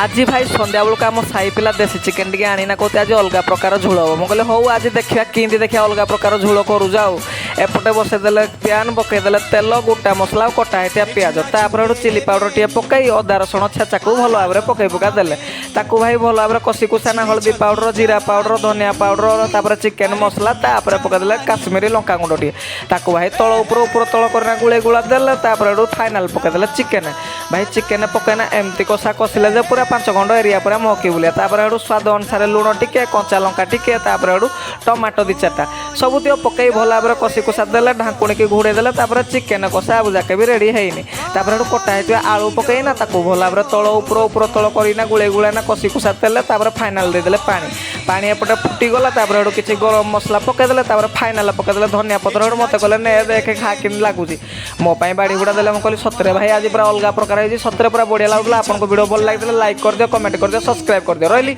ଆଜି ଭାଇ ସନ୍ଧ୍ୟାବେଳକୁ ଆମ ସାହି ପିଲା ଦେଶୀ ଚିକେନ ଟିକେ ଆଣିନା କହୁଛି, ଆଜି ଅଲଗା ପ୍ରକାର ଝୋଳ ହବ। ମୁଁ କହିଲି, ହଉ, ଆଜି ଦେଖିବା କେମିତି, ଦେଖିବା ଅଲଗା ପ୍ରକାର ଝୋଳ କରୁଛୁ। ଆଉ ଏପଟେ ବସେଇଦେଲେ ପ୍ୟାନ୍, ପକେଇଦେଲେ ତେଲ, ଗୋଟା ମସଲା ଆଉ କଟା ହେଇଥିବା ପିଆଜ। ତାପରେ ହେଠୁ ଚିଲି ପାଉଡ଼ର ଟିକେ ପକାଇ ଅଦା ରସୁଣ ଛେଚାକୁ ଭଲ ଭାବରେ ପକେଇ ପକା ଦେଲେ। ତାକୁ ଭାଇ ଭଲ ଭାବରେ କଷି କୁଷାନା ହଳଦୀ ପାଉଡ଼ର, ଜିରା ପାଉଡ଼ର, ଧନିଆ ପାଉଡ଼ର, ତାପରେ ଚିକେନ ମସଲା, ତାପରେ ପକେଇଦେଲେ କାଶ୍ମୀରୀ ଲଙ୍କା ଗୁଣ୍ଡ ଟିକେ। ତାକୁ ଭାଇ ତଳ ଉପର ଉପର ତଳ କରିନା ଗୁଳେଇ ଗୁଳା ଦେଲେ। ତାପରେ ହେଠୁ ଫାଇନାଲ ପକେଇଦେଲେ ଚିକେନ। ଭାଇ, ଚିକେନ ପକେଇନା ଏମିତି କଷା କଷିଲେ ଯେ ପୁରା 5 ଖଣ୍ଡ ଏରିଆ ପୁରା ମହକି ବୁଲିଆ। ତାପରେ ହେଠୁ ସ୍ୱାଦ ଅନୁସାରେ ଲୁଣ ଟିକେ, କଞ୍ଚା ଲଙ୍କା ଟିକେ, ତାପରେ ହେଠୁ ଟମାଟୋ ଦି ଚାରିଟା ସବୁ ତିକ ପକେଇ ଭଲ ଭାବରେ କଷି କୁଷା ଦେଲେ, ଢାଙ୍କୁଣିକି ଘୋଡ଼େଇ ଦେଲେ। ତାପରେ ଚିକେନ କଷା ଆଉ ଯାକେ ବି ରେଡ଼ି ହେଇନି। ତାପରେ ହେଠୁ କଟା ହେଇଥିବା ଆଳୁ ପକେଇନା ତାକୁ ଭଲ ଭାବରେ ତଳ ଉପର ଉପର ତଳ କରିନା ଗୁଳେଇ ଗୁଳାଇନା କଷି କୁଷା ଦେଲେ। ତାପରେ ଫାଇନାଲ ଦେଇଦେଲେ ପାଣି। ପାଣି ଏପଟେ ଫୁଟିଗଲା। ତାପରେ ହେଠୁ କିଛି ଗରମ ମସଲା ପକେଇଦେଲେ। ତାପରେ ଫାଇନାଲ ପକେଇଦେଲେ ଧନିଆ ପତ୍ର। ହେଠୁ ମୋତେ କହିଲେ, ନେ ଦେଖେ, ଖା, କେମିତି ଲାଗୁଛି। ମୋ ପାଇଁ ବାଡ଼ି ବୁଡ଼ା ଦେଲେ। ମୁଁ କହିଲି, ସତରେ ଭାଇ, ଆଜି ପୁରା ଅଲଗା ପ୍ରକାର ହେଇଛି। ସତରେ ପୁରା ବଢ଼ିଆ ଲାଗୁଥିଲା। ଆପଣଙ୍କୁ ଭିଡ଼ିଓ ଭଲ ଲାଗିଥିଲେ ଲାଇକ୍ କରିଦିଅ, କମେଣ୍ଟ କରିଦିଅ, ସବସ୍କ୍ରାଇବ୍ କରିଦିଅ। ରହିଲି।